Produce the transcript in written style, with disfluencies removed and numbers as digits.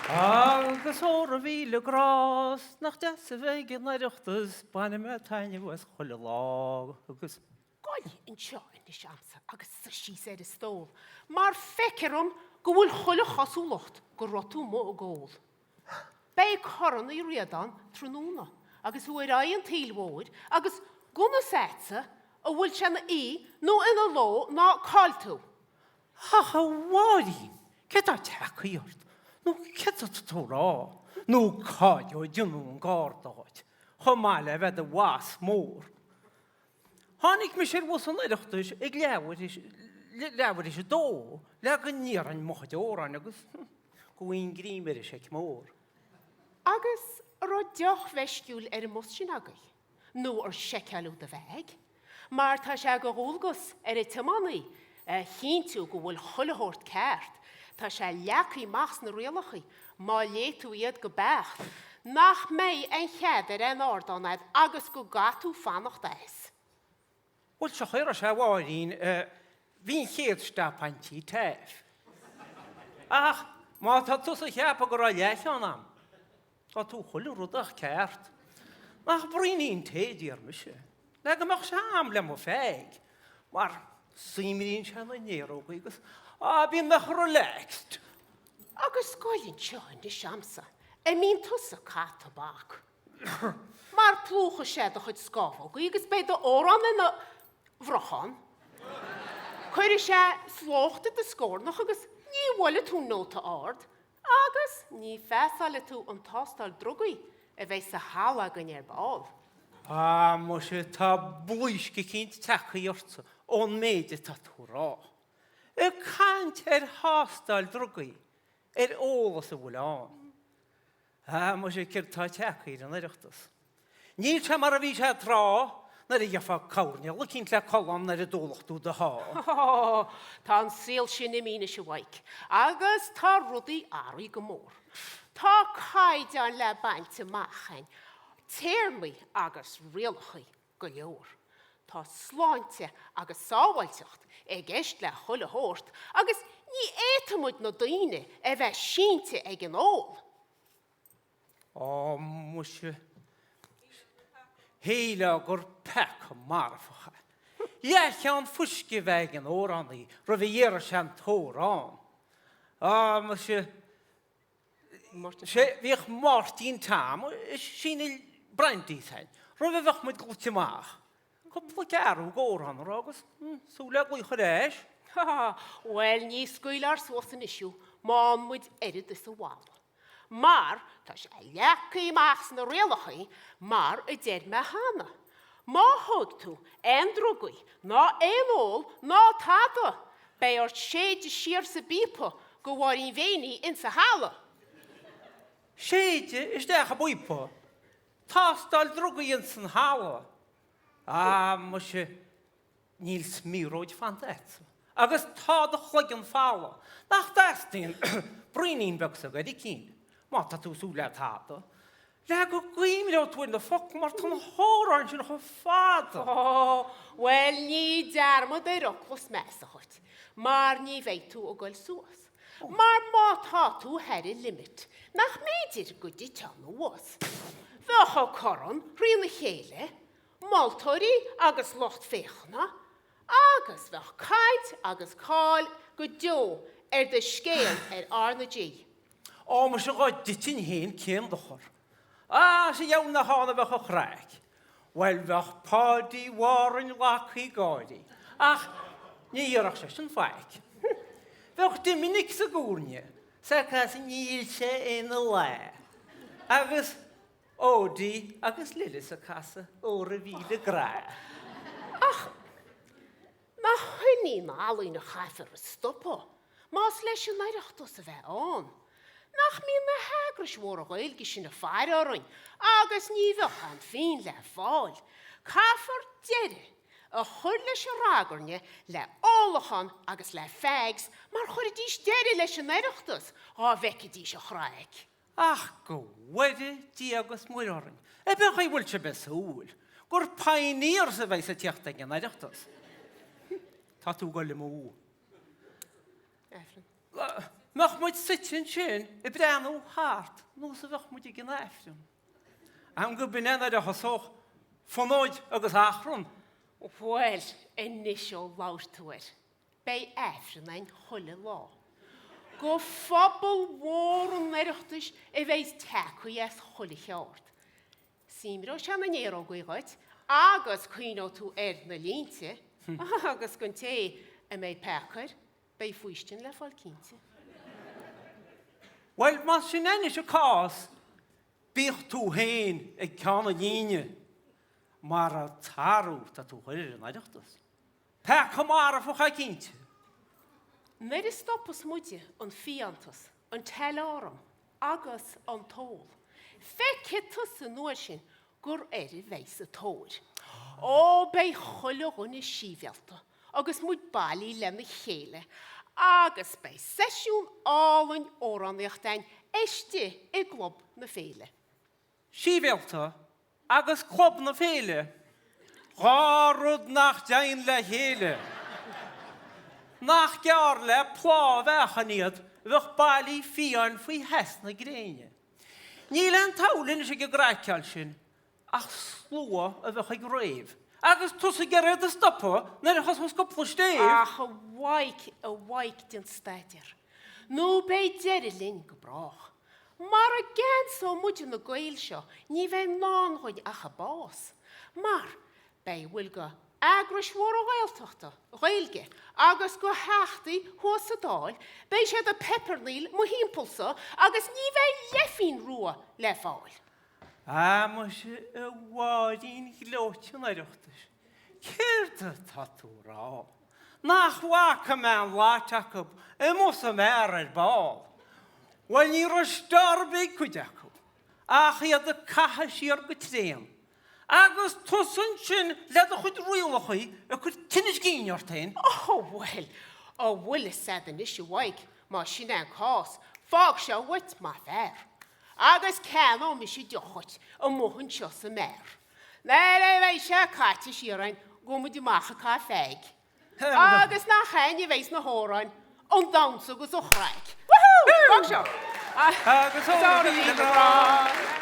Agus óra mhíle grás, nach deas a bheith ag an Oireachtas, bainfidh mé taitneamh as chuile lá agus. Goil anseo anois a'msa agus suigh síos ar an stól, mar feictear dhom go bhfuil chuile chosúlacht go raibh tú amuigh ag ól. Beidh Corn Uí Ríordáin tráthnóna agus thú ar aghaidh an tsaoil mhóir agus gan fhios a'dsa an bhfuil sé ina oíche nó ina ló ná cá'il tú. Ach a Mháirín, céard tá tagtha ort? Nó céard atá tú a rá? Nó cá ó deineadh an garda dhuit, chomh maith le bheith i do bhoss mór? Tháinig mise ar bhus an Oireachtais ag leathuair théis a dó le go n-iarrfainn mo chuid amhráin agus go bhfaighinn greim ar an seic mór. Agus an raibh deoch mheisciúil ar an mbus sin agaibh? Nó ar seiceáileadh do bhag? Mar tá sé de dhualgas ar an tiománaí a chinntiú go bhfuil chuile shórt ceart, tá sé leagtha amach sna rialacha, má léigh tú iad go beacht, nach mbeidh aon chead ar aon ardán a'd agus go gcaithfidh tú fanacht as. Bhuel, seo chaoi a raibh sé, a Mháirín, bhí an chéad stop an tí Taaffe. Ach má tá tusa a cheapadh go raibh leathcheann a'm, Tá tú chuile rud ach ceart. Nach braoinín tae a d'iarr mise, le go mbeadh sé a'm le mo pheig, mar suimríonn sé na néarógaí agus, á, bíonn mé chomh relaxed. Agus goil anseo anois a'msa, a mbíonn tusa ag caitheamh tobac. Mar plúchfaidh sé do chuid scámhógaí agus beidh d'amhrán ina bhrocháin. Cuirfidh sé slócht i do scornach agus ní bhuailfidh tú nóta ard Agus ní phasálfaidh tú an tástáil drugaí a bheidh sa halla againn ar ball. Ah, muise, tá blaoisc eicínt tagtha ortsa ón méid atá tú a rá. Ag caint ar thástáil drugaí, ar eolas a bhfuil ann. Ah, muise, céard tá tagtha ar an Oireachtas? Níl sé mar a bhí sé tráth, nuair a gheofá coirnéal eicínt le codladh nuair a d'ólfadh tú do sháith. Ó, tá an saol sin imithe anois, a Mhaidhc, agus tá rudaí athraithe go mór. Tá caighdeáin le baint amach a'inn, téarmaí agus rialacha go leor. Tá sláinte agus sábháilteacht i gceist le chuile shórt agus ní fhéadfaidh muid na daoine a bheith sínte ag an ól. Á, muise, shílfeá gur peaca marfach é. Leathcheann fuisce a bheith ag an amhránaí roimh a iarrfadh sé an t-amhrán. Á, muise, sé, bhíodh Máirtín Tom ag síneadh brandies a'inn roimh a bheadh muid gluaite amach. Cúpla ceathrú d'amhrán a rá agus súil le glaoch ar ais. Bhuel, ní scaoilfear suas anois thú má fhaigheann muid oiread is a mhala. Mar tá sé leagtha amach sna rialacha mar a deir mé cheana, má thóig tú aon drugaí ná aon ól ná tada, beidh ort séideadh siar sa bpíopa go Mháirín Mhéiní insa halla. Séideadh isteach i bpíopa? Tástáil drugaí insan halla? Ah, muise, Níl smior fanta a'dsa agus tá do chloigeann folamh. Nach dteastaíonn braoinín beag sa gcoiricín, má tá tú ag súil le tada, le go gcuimhneoidh tú ar na focla mar tá na hamhráin sin chomh fada. Ó, bhuel, ní dearmad ar fhocla is measa dhuit, mar ní bheidh tú ag goil suas. Mar má tá tú thar an limit, nach mb'fhéidir go dtitfeá anuas. Bheadh an corn thrína chéile moltóirí agus lucht féachana, agus bheadh caint agus cáil go deo ar do scéal ar R na G. Á, muise dhá dtitfinn féin cén dochar? Á, sa dheabhal nach ann a bheadh an chraic. Bhuel, bheadh Páidí Mhárainn lagtha ag gáirí, ach ní dhéarfadh seisean faic. Bheadh Doiminic sa gcúirne, 's ag casadh Níl sé ina lá. Agus Odie agus Lillis ag casadh Óra mhíle grá. Ach nach shin í an ealaín a chaithfear a stopadh, más leis an Oireachtas a bheith ann? Nach mbíonn na heagrais mhóra Ghaeilge sin ag faire orainn agus ní bheadh aon phingin le fáil. Caithfear deireadh a chur leis an ragairne le ólachán agus le fags mar chuirfidís deireadh leis an Oireachtas dhá bhfeicfidís an chraic. Ach go bhfoire Dia agus Muire orainn, ab é an chaoi a bhfuil sibh ag súil gur pioneers a bheas ag tíocht ag an Oireachtas? Tá tú ag goil amú. Mbeadh muid suite ansin ag breathnú thart nós a bheadh muid ag an Aifreann. Am go b'in é nuair a thosódh fonóid agus achrann. Bhuel, anois ó labhair tú air, beidh Aifreann a'inn chuile lá. Go phobal mhór an Oireachtais a bheidh tagtha as chuile cheard. Suimreoidh sé na néarógaí dhuit agus cuimhneoidh tú ar na línte agus don té a mbeidh peaca air, beidh faoistin le fáil cinnte. Bhuel, más sin é anois an cás, bíodh tú féin ag ceann an líne mar an t-athrú atá tú a chur ar an Oireachtas. Peaca marfach é cinnte. Nuair a stopas muide an fiántas, an t-aláram agus an t-ól, feicfidh tusa an uair sin gur air a bheidh sa tóir. Ó, beidh chuile dhuine síbhialta agus muid bailí lena chéile agus beidh seisiún álainn amhránaíochta a'inn istigh i gClub na Féile. Síbhialta agus Club na Féile, 2 rud nach dtéann le chéile. Nach gearr le plá a mheáchan iad a bheadh bailí fiáin faoi theas na gréine. Níl aon tsamhail anois ag an gcraiceáil sin ach slua a bheadh ag rave agus tusa ag iarraidh iad a stopadh nuair a thosós cúpla stéibh. Ach a Mhaidhc, a Mhaidhc déan staidéar nó beidh deireadh linn go brách. Mara gceansóidh muide na Gaill seo ní bheidh i ndán dhuinn ach an bás. Mar beidh a bhfuil go eagrais mhóra Ghaeltachta, Ghaeilge, agus go theachtaí thuas sa Dáil, beidh siad ag peipearnaíl mo thimpeallsa agus ní bheidh leithphínn rua le fáil. Ah muise a Mháirín ghleoite an Oireachtais, céard atá tú a rá? Nach bhfaca mé an lait acu amuigh sa mbeár ar ball? Bhuel ní raibh stiár ar bith ag cuid acu, ach iad ag caitheamh siar go tréan. Agus tusa ansin le do chuid rialachaí ag cur tinnis cinn ort féin. Ó bhuel, an bhfuil fhios a'd anois a Mhaidhc, má sin é an cás, fág seo uait mar bheár. Agus ceannóidh mise deoch dhuit amuigh anseo sa mbeár. Nuair a bheidh sé caite siar a'inn, gabhfaidh muid amach ag caitheamh feig. Agus nach a'inn a bheidh sna hamhráin, an damhsa agus an chraic. Woohoo! Fág seo. Agus óró míle grá.